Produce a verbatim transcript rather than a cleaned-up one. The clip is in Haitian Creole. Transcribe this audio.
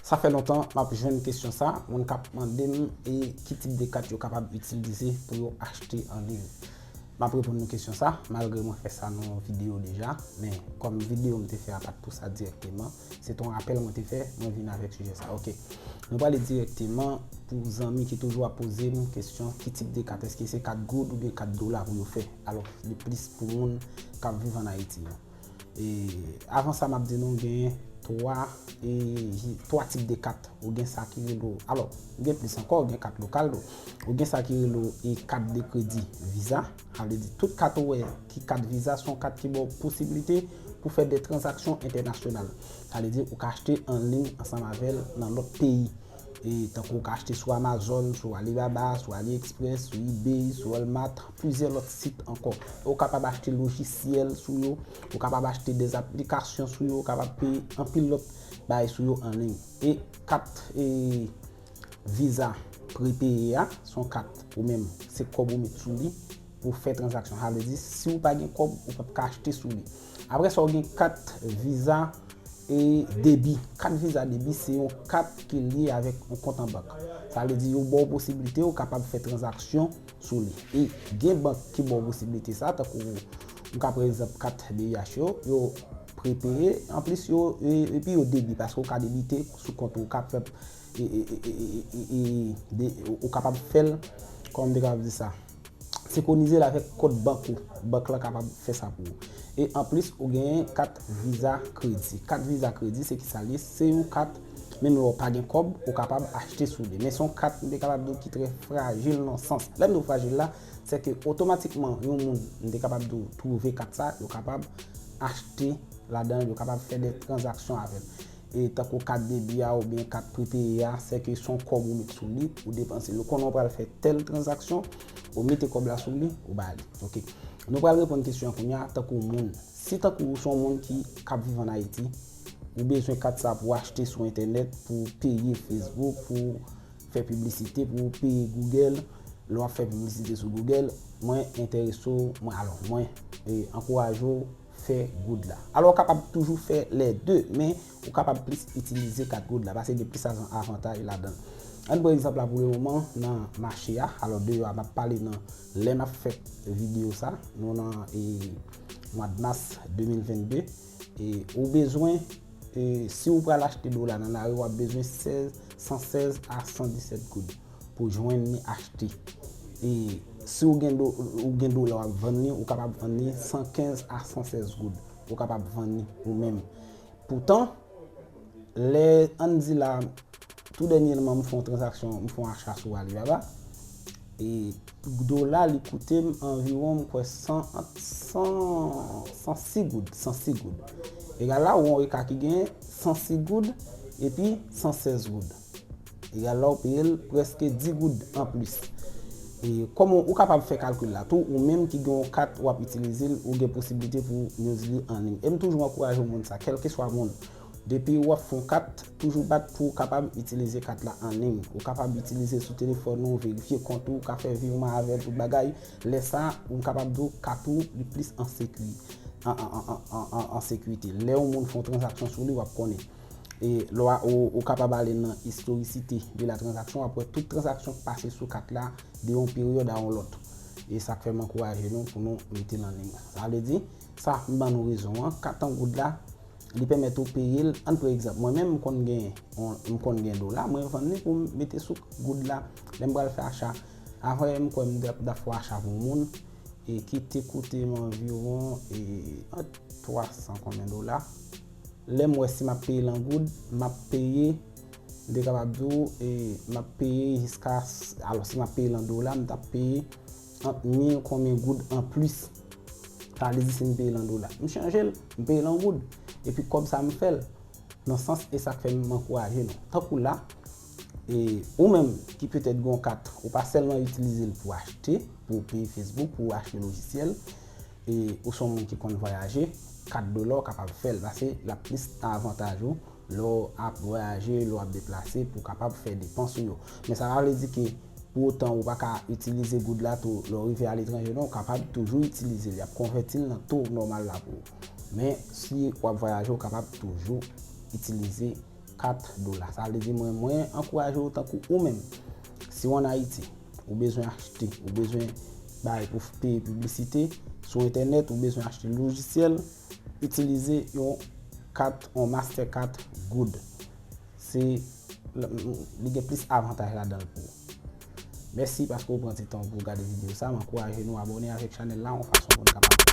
Sa fè lontan m ap jwenn kesyon sa, moun k ap mande m e ki tip de kat yo kapab itilize pou yo achte an liy. M ap reponn nou kesyon sa, malgre mwen fè sa nan yon videyo deja, men kòm videyo m te fè a pa t pou sa dirèkteman, se t on rapèl mwen te fè, mwen vin avèk sijè sa. Ok, nou prale dirèkteman pou zanmi ki toujou ap poze m kesyon ki tip de kat, èske se kat goud oubyen kat dola pou yo fè. Alò, li plis pou moun k ap viv ann Ayiti yo. E avan sa, m ap di nou genyen twa, e, twa tip de kat. Ou gen sa ki rele w, alò, ou gen plis ankò, ou gen kat lokal tou. Ou gen sa ki rele w, e, kat de kredi Visa. Sa vle di tout kat ou wè ki kat Visa, se yon kat ki ba w posiblite pou fè de tranzaksyon entènasyonal. Sa vle di ou ka achte an liy ansanm avè l nan lòt peyi. E tankou ou ka achte sou Amazon, sou Alibaba, sou AliExpress, sou eBay, sou Walmart, plizyè lòt sit ankò. E ou kapab achte lojisyèl sou yo, ou kapab achte de aplikasyon sou yo, ou kapab peye anpil lòt bagay sou yo an liy. E kat, e, Visa prepeye a, se yon kat ou menm, se kòb ou met sou li pou fè tranzaksyon. Sa vle di, si ou pa gen kòb, ou p ap ka achte sou li. Apre sa, ou gen kat Visa e debi. Kat Visa debi se yon kat ki lye avèk yon kont an bank. Sa vle di yo ba w posiblite ou kapab fè tranzaksyon sou li. E gen bank ki ba w posiblite sa, tankou m ka pran egzanp kat B I H yo, yo prepeye, anplis yo, e, epi yo debi, paske ou ka debite sou kont ou, ou ka fè, e, e, e, e, e, e, de, ou kapab fè l, kòman m te kapab di sa? Senkwonize l avèk kòd bank ou. Bank lan kapab fè sa pou ou. E anplis, ou genyen kat Visa Kredi. Kat Visa Kredi, se ki sa l ye? Se yon kat, menm lè w pa gen kòb, ou kapab achte sou li. Men se yon kat, m te kapab di w, ki trè frajil nan sans. Lè m di w frajil la, se ke otomatikman, yon moun, m te kapab di w, twouve kat sa, yo kapab achte ladan l, yo kapab fè de tranzaksyon avè l. E tankou kat debi a oubyen kat prepeye a, se ke se yon kòb ou met sou li, ou depanse l. Ou konnen w pral fè tèl tranzaksyon, ou mete kòb la sou li, ou ba li. Ok. Nou pral reponn kesyon an kounye a, tankou moun. Si tankou ou se yon moun ki, k ap viv ann Ayiti, ou bezwen kat sa pou achte sou entènèt, pou peye Facebook, pou fè piblisite, pou peye Google, lè w ap fè piblisite sou Google, mwen enterese w, mwen, alò, mwen, e, ankouraje w fè goud la. Alò, ou kapab toujou fè lè de, men ou kapab plis itilize kat goud la, paske gen plis avan-, avantaj ladan l. Ann pran egzanp la pou le moman, nan mache a, alò, deyò a, m ap pale nan lè m ap fè videyo sa, nou nan, e, mwa d mas de mil vennde, e ou bezwen, e si ou pral achte dola nan lari, w ap bezwen sèz, san sèz a san disèt goud pou jwenn li achte. E si ou gen do-, ou gen dola w ap vann li, ou kapab vann li san kenz a san sèz goud. Ou kapab vann li ou menm. Poutan, lè, ann di la, tou dènyèman, m fè yon tranzaksyon, m fè yon acha sou Alibaba, e dola, li koute m anviwon, m kwè, san, ant san, san sis goud, san sis goud. Egal la, ou yon eka ki gen san sis goud, epi san sèz goud. Egal la, ou peye l prèske dis goud anplis. E kòman ou kapab fè kalkil la tou, ou menm ki gen yon kat w ap itilize l, ou gen posiblite pou w use li an liy. E m toujou ankouraje moun sa, kèlkeswa moun. Depi w ap fè yon kat, toujou bat pou w kapab itilize kat la an liy. Ou kapab itilize sou telefòn ou, verifye kont ou, ou ka fè virman avè l, tout bagay. Lè sa, ou kapab di w kat ou li plis an sekiri-, an, an, an, an, an, an, an sekirite. Lè yon moun fè yon tranzaksyon sou li, w ap konnen. E lè w a, ou, ou kapab ale nan istorisite de la tranzaksyon, w ap wè tout tranzaksyon k pase sou kat la de yon peryòd a yon lòt. E sa k fè m ankouraje nou pou nou mete l an liy. Sa vle di, sa m ban nou rezon an, kat an goud la, li pèmèt ou peye l. Ann pran egzanp, mwen menm m konn gen, m konn gen dola, mwen vann li pou m mete sou goud la. Lè m pral fè acha, avan yè m kwè m t ap, t ap fè acha pou yon moun, e ki te koute m anviwon, e, ant twa san konbyen dola. Lè m wè si m ap peye l an goud, m ap peye, m te kapab di w, e, m ap peye jiska, alò, si m ap peye l an dola, m t ap peye ant mil konbyen goud anplis. Sa vle di si m peye l an dola, m chanje l, m peye l an goud. Epi kòb sa m fè l nan sans, e sa k fè m ankouraje nou. Tankou la, e ou menm ki petèt gen yon kat, ou pa sèlman itilize l pou achte, pou w peye Facebook, pou w achte lojisyèl, e ou se yon moun ki konn vwayaje, kat dola w kapab fè l, paske l ap plis avantaj ou lè w ap vwayaje, lè w ap deplase, pou w kapab fè depans ou yo. Men sa pa vle di ke pou otan ou pa ka itilize goud la tou lè w rive aletranje, non, ou kapab toujou itilize l. Y ap konvèti l nan to nòmal la pou ou. Men si w ap vwayaje, ou kapab toujou itilize kat dola. Sa vle di mwen, mwen ankouraje w tankou ou menm. Si w ann Ayiti, ou bezwen achte, ou bezwen bay pou peye piblisite sou entènèt, ou bezwen achte lojisyèl, itilize yon kat, yon Mastercard Gold. Se, li gen plis avantaj ladan l pou ou. Mèsi paske w pran ti tan pou w gade videyo sa. M ankouraje nou abòne avèk chanèl la yon fason pou n kapab